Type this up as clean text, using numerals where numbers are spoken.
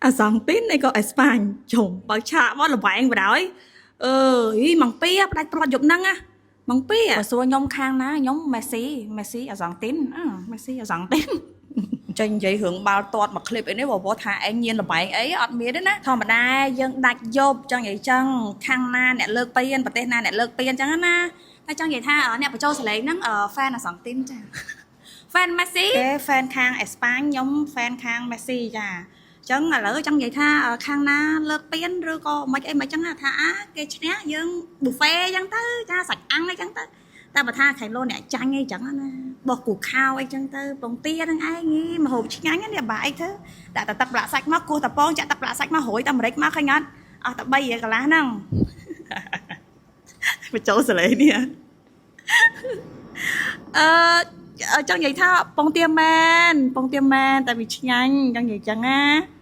អាសង់ទីនអីក៏អេស្ប៉ាញជុំបើឆាកមកលបែងបដ ாய் អឺហីម៉ង2ផ្ដាច់ព្រាត់យប់ហ្នឹងណាម៉ង2បើសួរខ្ញុំខាងណាខ្ញុំមេស៊ីមេស៊ីអាសង់ទីនអឺមេស៊ីអាសង់ទីន ចេញនិយាយរឿងបាល់ទាត់មួយឃ្លីបអីនេះបបថាឯងញៀនលបែងអីអត់មានទេណាធម្មតាយើងដាច់យប់ចង់និយាយចឹងខាងណាអ្នកលើកពៀនប្រទេសណាអ្នកលើកពៀនចឹងណាតែចង់និយាយថាអ្នកបញ្ចូលសលេងហ្នឹង fan អាសង់ទីនចា fan មេស៊ីគេ fan ខាងអេស្ប៉ាញខ្ញុំ fan ខាងមេស៊ីចាចឹងឥឡូវចង់និយាយថាខាងណាលើកពៀនឬក៏មិនអីមិនចឹងថាអាគេឈ្នះយើងប៊ូហ្វេចឹងទៅចាសាច់អាំងអីចឹងទៅតែបើថាខៃឡូអ្នកចាញ់អីចឹងណាបោះគូខោអីចឹងទៅពងទាហ្នឹងឯងមហូបឆ្ងាញ់នេះបាអីទៅដាក់តែទឹកប្រឡាក់សាច់មកគោះតពងចាក់ទឹកប្រឡាក់សាច់មករួយតែអាមេរិកមកឃើញអត់អស់តែ3រៀលកន្លះហ្នឹងបញ្ចូលសលេនេះអឺចង់និយាយថាពងទាមែនពងទាមែនតែវាឆ្ងាញ់ចង់និយាយចឹងណា។